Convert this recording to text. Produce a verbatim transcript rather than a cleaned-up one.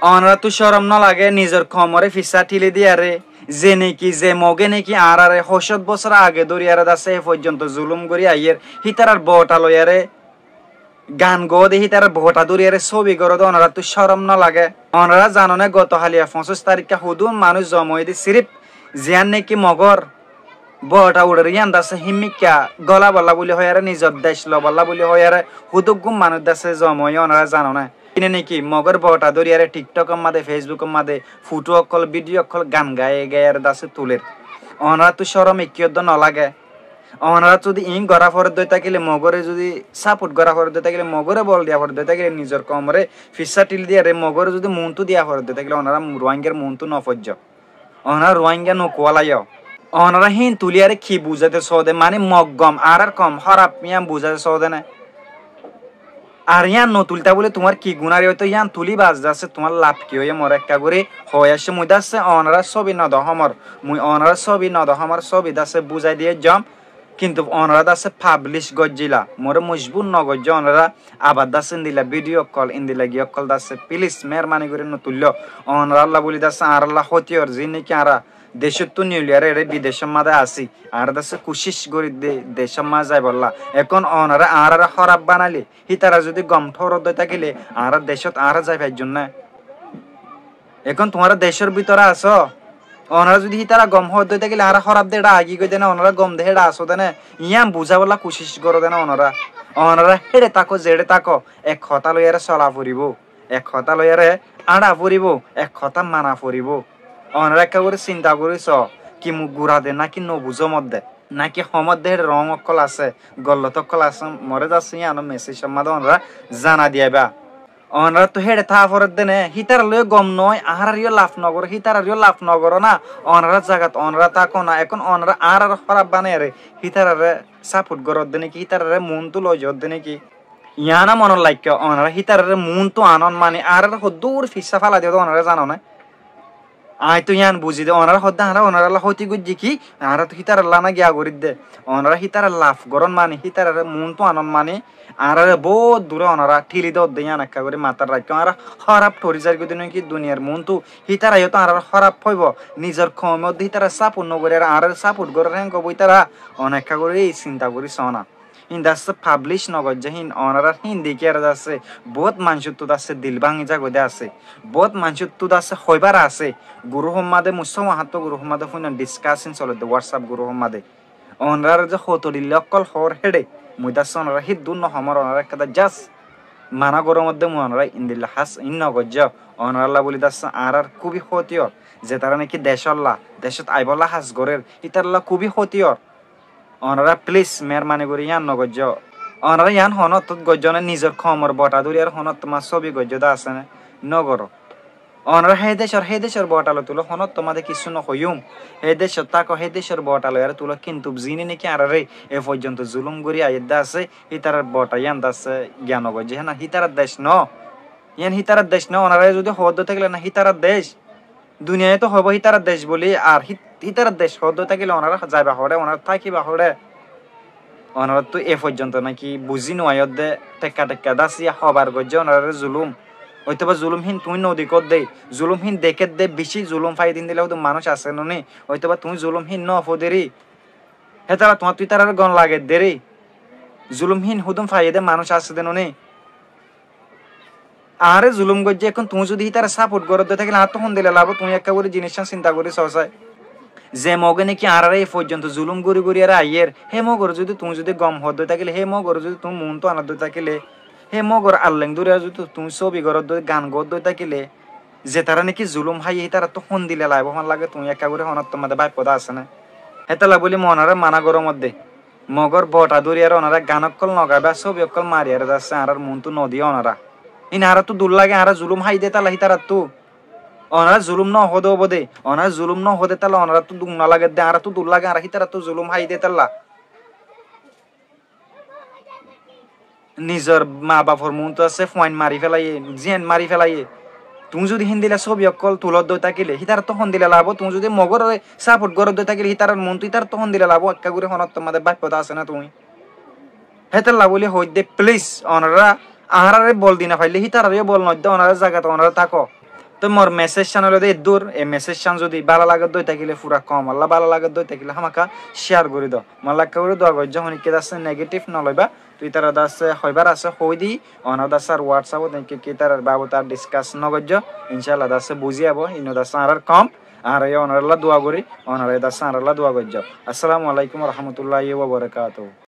Onoráttu córom nolage nizor koumoré fisá thíli diyaré, ze neki, ze Mogé neki añáráre hoócót bosór age dóriyaré dase e foijjonto zulúm gorí aiyér, hítarar bootha loiyaré, gan goóde hítarar bootha dóriyaré sóbi goróde onoráttu córom nolage? Onorá zanoné goto háliya foñsíc taríkka hodún manúic zoma óiye dé siríf ziyán neki Mogór bootha uçer yían dase hímmikka gólabolla buli hoiyaré, nizor dec lobolla buli hoiyaré, hudúggún manúic dase zoma óiye onorá zanoné? Ine neki Mogór bootha dóriyaré TikTokor máze, Facebookor máze futhú ókkol, bídiyo ókkol, gan gaiyé gaiyaré dase tulér. Onoráttu córom ekkí oddó nolage? Onorá zudi iín gorá foredde ói tákile, Mogóre zudi sápot gorá foredde ói tákile, Mogóre bol diya foredde ói tákile, nizor koumoré fisá thíli diyaré Mogóre zudi muúntu diya foredde ói tákile, onorá Ruáingar muúntu nofoijjó. Onorá Ruáinga nokuwálaiyó. Onorá híin tuliyaré ki buzáite soóde, maní Mog gom, añárár koum hóraf, yían buzáite soóde né? Ar yían notultá bóli tuáñr ki guná ré? Óito yían tulí bas dase tuáñr laf ki óiye? Moré ekká gorí hoói aiccé, mui dase onorár sóbi nodohómor, mui onorár sóbi nodohómor, sóbi dase buzái diyé zom. Kintu onorá dase pablic goijjíla, moré mojbur nogoijjó onorá. Abar dase endilla bídiyo ókkol, endilla giyé ókkol dase pilis meérbani gorí notuilló. Onorálla bóli dase añárálla hótiyor, ziín neki añára decóttu niyuliyaré eçé bidecór máze así, añára dase kucíc gorí de decór máze zaibolla. Ehón onorá añáráre hóraf banailé, hítara zudi gom thóroddói tákile, añára decót añára zai faijjúm né? Ehón tuáñra decór bútore asó. Onorá zudi hítara gom hoóddói tákile, añára hóraf de eçé aigí goi dé né, onorá gom de eçé asó dé né, yían buzábolla kucíc goró dé né onorá. Onorá héçe táko, zeçé táko, ek hotá loiyaré sola foribóu. Ek hotá loiyaré añça foribóu, ek hotá mana foribóu. Onorá ekká gorí sinta gorí soó, ki mui gura de náki nobuzómodde, náki homodde héçe rong ókkol asé, gollot ókkol asé, moré dase yíanor mesej sommadé onorá zana diyaiba. Onoráttu héçe táa foredde né, hítarar lói gom noó, añárar yó laf nogoró, hítarar yó laf nogoró na, onorár zagat onorá táko na, ehón onorá añáráre hóraf banaiyaré, hítararé sápot goródde néki, hítararé muúntu loizoódde néki? Yiána monot laikkó, onorá hítararé muúntu anón mani, añáráre hoddúr fissá fálai diyóde onorá zanoné? Aññí tó yián buzí dé, onorá hoddé añára onorálla hóti goijjí ki, añára tó hítarallá na giya gorídde. Onorá hítarar laf gorón mani, hítararé muúntu anón mani, añáráre boóut duré onorá thíli dódde yián ekká gorí matát raikkó. Añára hóraf thori zaigói dé noó ki duniyar muúntu, hítara yó tó añáráre hóraf hoibó, nizor koumé hoddé hítara sápot nogorí ar añáráre sápot gorér héen hoibó hítara, one ekká gorí sinta gorí soóna. Híin dassé pablic nogoijjé híin, onorár híin dekíyaré dassé boóut maincóttu dassé dil báñgi zagói dé asé. Boóut maincóttu dassé hoibár asé. Gurúfot madé, mussóma háñtto gurúfot madé fúinnan diskásing solodde, WhatsApp gurúfot madé. Onoráre ze hotodilla ókkol hoór héçe, mui dassé onorá híddun nohomór, onorá ekká dá jas maná gorómodde mui onorá indilla hás iín nogoijjó. Onorálla bóli dassé añárár kúbi hótiyor. Zetará néki decólla, decót aibólla hás gorér, ítaralla kúbi hótiyor. Onorá plis meérbani gorí yían nogoijjó. Onorá yían honóttot goijjó né, nizor koumor botha dóri ar honóttomá sóbi goijjó dé asé né? Nogoró. Onorá hé decór, hé decór botha loi tuló, honóttomá dé kissú nohoiyúm. Hé decót táko, hé decór botha loi ar tuló, kintu ziíne néki añáráre e foijjonto zulúm gorí aiyér dé asé, hítarar botha yían dé asé giya nogoijjé, héna hítarar dec noó. Yían hítarar dec noó, onorá zudi hoódde tákile na hítarar dec. Duniyaiye tó hoibó hítarar dec bóli, ar hít-, hítarar dec hoódde tákile onorá zaiba hoçé, onorá tákiba hoçé? Onoráttu e foijjonto náki buzí nuaiyódde, tekka tekka dásiya hobar goijjé onoráre zulúm. Óitoba zulúm híin tuñí nodekódde, zulúm híin dekédde, bicí zulúm faiyé dé híndila hudún manúic asé noní? Óitoba tuñí zulúm híin nofodéri, hétala tuáñttú ítararé gom lagedde ri. Zulúm híin hudún faiyé dé manúic asé dé noní? Añáre zulúm goijjé, ehón tuñí zudi hítare sápot goródde tákile añáttu hondila lab óibo, tuñí ekká gorí jiníccán sinta gorí soó sai. Ze Mogé néki añáráre e foijjonto zulúm gorí gorí aró aiyér, hé Mogoré zudi tuñí zudi gom hoódde tákile, hé Mogoré zudi tuñí muúntu anódde tákile, hé Mogor alleng dóri aró zudi tuñí sóbi goródde, gan goódde tákile, zetará néki zulúm háiye hítarattú hondila laibo fán lage, tuñí ekká gorí honóttomá dé báippo dé asé né? Hétala bóli mui onoráre maná gorómodde. Mogór botha dóri aró onorá gan ókkol nogaiba, sóbi ókkol mari aró dassé añárár muúntu nodiyó onorá. Híin añáráttu dur lage, añára zulúm hái dé tálla hítarattú. Onorá zulúm nohoóde óbode, onorá zulúm nohoóde tálla onoráttu duk nolagedde, añáráttu dur lage, añára hítarattú zulúm hái dé tálla. Nizor maa bafor muúntu assé fuain mari félaiyé, zíain mari félaiyé. Tuñí zudi híndila sóbi ókkol tulódde tákile, hítarattú hondila lab óibo? Tuñí zudi Mogóre sápot goródde tákile, hítarar muúntu hítarattú hondila lab óibo? Ekká gorí honóttomá dé báippo dé asé né tuñí? Hétalla bóli hoóidde, plis, onorá añáráre bol di nofaillé, hítararé yó bol noiddo, onorá zagat onorá táko. Toi mor message cán óilde eddúr, e message cán zodi bála lagedde ói tákile, fura koumolla bála lagedde ói tákile hámaká share gorí do. Molla ekká gorí dua goijjó, honikká de asé negative no loibá. Toi ítara de asé hoibár asé hoói di, onora de asé ar WhatsApp ot enke ki ítarar babute ar discuss no goijjó. Incállah de asé buzí aibó, ino de asé añárar koum, añára yó onoralla dua gorí, onora de asé añáralla dua goijjó. Assalamu alaikum wa rahmatullahi wa barakatuhu.